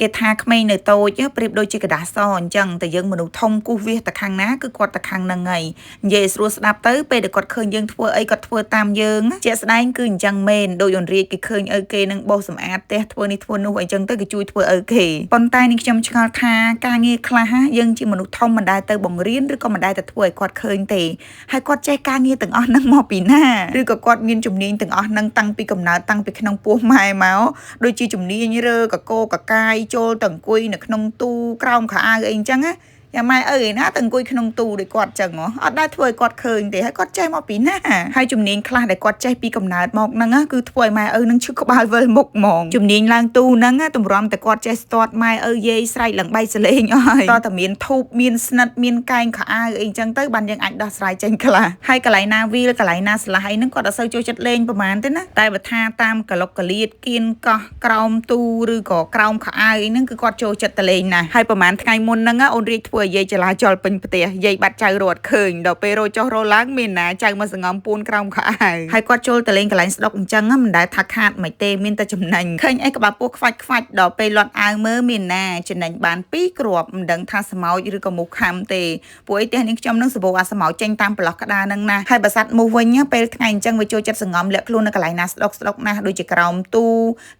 គេថាក្មេងនៅតូចប្រៀបដូចជាក្រដាសសអញ្ចឹងតែយើងមនុស្សធំគូសវាសទៅខាងណាគឺគាត់ទៅខាងហ្នឹងហើយនិយាយឲ្យស្រួលស្ដាប់ទៅពេលដែលគាត់ឃើញយើងធ្វើអីគាត់ធ្វើតាមយើងជាក់ស្ដែងគឺអញ្ចឹងមែនដូចអូនរាជគេឃើញឪគេនឹងបោសសម្អាតផ្ទះធ្វើនេះធ្វើនោះអីចឹងទៅគេជួយធ្វើឪគេប៉ុន្តែនេះខ្ញុំឆ្ងល់ថាការងារខ្លះយើងជាមនុស្សធំមិនដែលទៅបង្រៀនឬក៏មិនដែលទៅធ្វើឲ្យគាត់ឃើញទេហើយគាត់ចេះការងារទាំងអស់ហ្នឹងមកពីណាឬក៏គាត់មានជំនាញទាំងអស់ហ្នឹងតាំងពីកំណើតតាំងពីក្នុងពោះម៉ែមកដូចជាជំនាញរើកកកកាយចូលទៅអង្គុយនៅក្នុងទូក្រោមខោអាវអីអញ្ចឹងណាយ៉ាងម៉ែឪឯណាទៅអង្គុយក្នុងទូដូចគាត់ចឹងហ៎អត់ដែលធ្វើឲ្យគាត់ឃើញទេហើយគាត់ចេះមកពីណាហើយជំនាញខ្លះដែលគាត់ចេះពីកំណើតមកហ្នឹងគឺធ្វើឲ្យម៉ែឪនឹងឈឺក្បាលវិលមុខហ្មងជំនាញឡើងទូហ្នឹងទម្រាំតែគាត់ចេះស្ទាត់ម៉ែឪយាយស្រែកឡើងបែកសលេងអស់ហើយតតែមានធូបមានស្និតមានកែងខោអាវអីចឹងទៅបានយើងអាចដោះស្រាយចេញខ្លះហើយកន្លែងណាវីលកន្លែងណាស្លាស់អីហ្នឹងគាត់អត់សូវចូលចិត្តលេងប្រហែលទេណាតែបើថាតាមកលុកកលៀតគៀនកោះក្រោមទូឬក៏ក្រោមខោអាវអីហ្នឹងគឺគាត់ចូលចិត្តទៅលេងណាស់ហើយប្រហែលថ្ងៃមុនហ្នឹងអូនរាជធ្វើឲ្យយាយចលាចលពេញផ្ទះយាយបាត់ចៅរត់ឃើញដល់ពេលរោចុះរោឡើងមានណាចៅមកសងំពួនក្រោមខោអាវហើយគាត់ចូលទៅលេងកន្លែងស្ដុកអញ្ចឹងមិនដែលថាខាតមិនទេមានតែចំណេញឃើញអីក្បាលពោះខ្វាច់ខ្វាច់ដល់ពេលលាត់អាវមើលមានណាចំណេញបានពីរគ្រាប់មិនដឹងថាស្មោចឬក៏មូសខាំទេពួកអីផ្ទះនេះខ្ញុំនឹងសបោអាស្មោចចេញតាមប្រឡោះក្តារនឹងណាហើយបើសัตว์មូសវិញពេលថ្ងៃអញ្ចឹងវាចូលចិត្តសងំលាក់ខ្លួននៅកន្លែងណាស្ដុកស្ដុកណាស់ដូចជាក្រោមទូ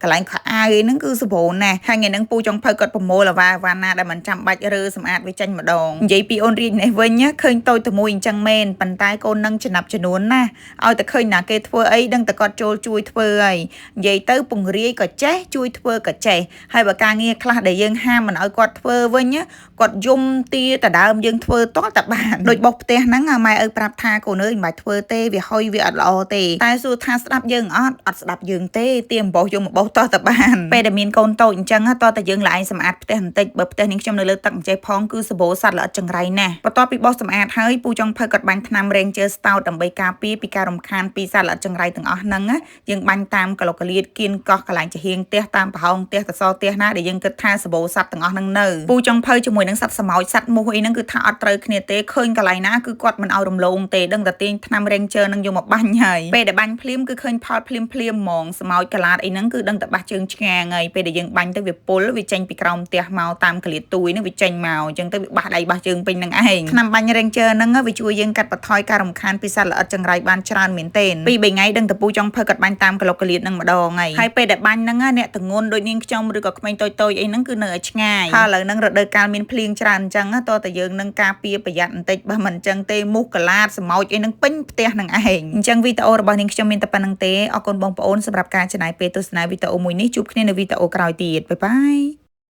កន្លែងខោអាវអីហ្នឹងគឺសបោណាស់ហើយថ្ងៃហ្នឹងពូចុងភៅគាត់ប្រមូលអាវ៉ាវ៉ាណាដែលមិនចាំបាច់រើសម្អាតវាចេញម្ដងនិយាយពីអូនរាជនេះវិញឃើញតូចទៅមួយអញ្ចឹងមែនប៉ុន្តែកូននឹងចំណាប់ចំនួនណាស់ឲ្យតែឃើញណាគេធ្វើអីដឹងតែគាត់ចូលជួយធ្វើហើយនិយាយទៅពង្រាយក៏ចេះជួយធ្វើក៏ចេះហើយបើការងារខ្លះដែលយើងហាមមិនឲ្យគាត់ធ្វើវិញគាត់យំទាតដើមយើងធ្វើតតែបានដូចបោសផ្ទះហ្នឹងម៉ែឪប្រាប់ថាកូនអើយមិនបាច់ធ្វើទេវាហុយវាអត់ល្អទេតែសួរថាស្ដាប់យើងអត់អត់ស្ដាប់យើងទេទៀមបោសយកមកបោសតតែបានពេលដែលមានកូនតូចអញ្ចឹងតតែយើងឡើងសម្អាតផ្ទះបន្តិចបើផ្ទះនេះខ្ញុំនៅលើទឹកអញ្ចេះផងគឺសបោសត្វល្អិតចង្រៃណាស់បន្ទាប់ពីបោសសម្អាតហើយពូចុងភៅគាត់បាញ់ថ្នាំ Ranger Stout ដើម្បីការពារពីការរំខានពីសត្វល្អិតចង្រៃទាំងអស់ហ្នឹងយើងបាញ់តាមកលកលៀតគៀនកោះកន្លែងចំហៀងផ្ទះតាមប្រហោងផ្ទះតសផ្ទះណាដែលយើងគិតថាសបោសត្វទាំងអស់ហ្នឹងនៅពូចុងភៅជាមួយនឹងសត្វស្មោចសត្វមូសអីហ្នឹងគឺថាអត់ត្រូវគ្នាទេឃើញកន្លែងណាគឺគាត់មិនឲ្យរំលងទេដឹងតែទាញថ្នាំ Ranger នឹងយកមកបាញ់ហើយពេលដែលបាញ់ភ្លាមគឺឃើញផលភ្លាមភ្លាមហ្មងស្មោចកលាតអីហ្នឹងគឺដឹងតែបាសជើងឆ្ងាងហើយពេលដែលយើងបាញ់ទៅវាពុលវាចេញពីក្រោមផ្ទះមកតាមកលៀតទួយហ្នឹងវាចេញមកអញ្ចឹងទៅវាបាសដៃបាសជើងពេញហ្នឹងឯងថ្នាំបាញ់ Ranger ហ្នឹងវាជួយយើងកាត់បន្ថយការរំខានពីសត្វល្អិតចង្រៃបានច្រើនមែនទែនពី3ថ្ងៃដឹងតពូចុងភៅគាត់បាញ់តាមកលុកកលៀតហ្នឹងម្ដងហើយហើយពេលដែលបាញ់ហ្នឹងអ្នកតងន់ដូចនាងខ្ញុំឬក៏ក្មេងតូចៗអីហ្នឹងគឺនៅឲ្យឆ្ងាយហើយឥឡូវហ្នឹងរដូវកាលមានភ្លៀងច្រើនអញ្ចឹងតើតែយើងនឹងការពារប្រយ័ត្នបន្តិចបើមិនអញ្ចឹងទេមូសកលាតស្មោចអីហ្នឹងពេញផ្ទះហ្នឹងឯងអញ្ចឹងវីដេអូរបស់នាងខ្ញុំមានតែប៉ុណ្្នឹងទេអរគុណបងប្អូនសម្រាប់ការចំណាយពេលទស្សនាវីដេអូមួយនេះជួបគ្នានៅវីដេអូក្រោយទៀត bye bye.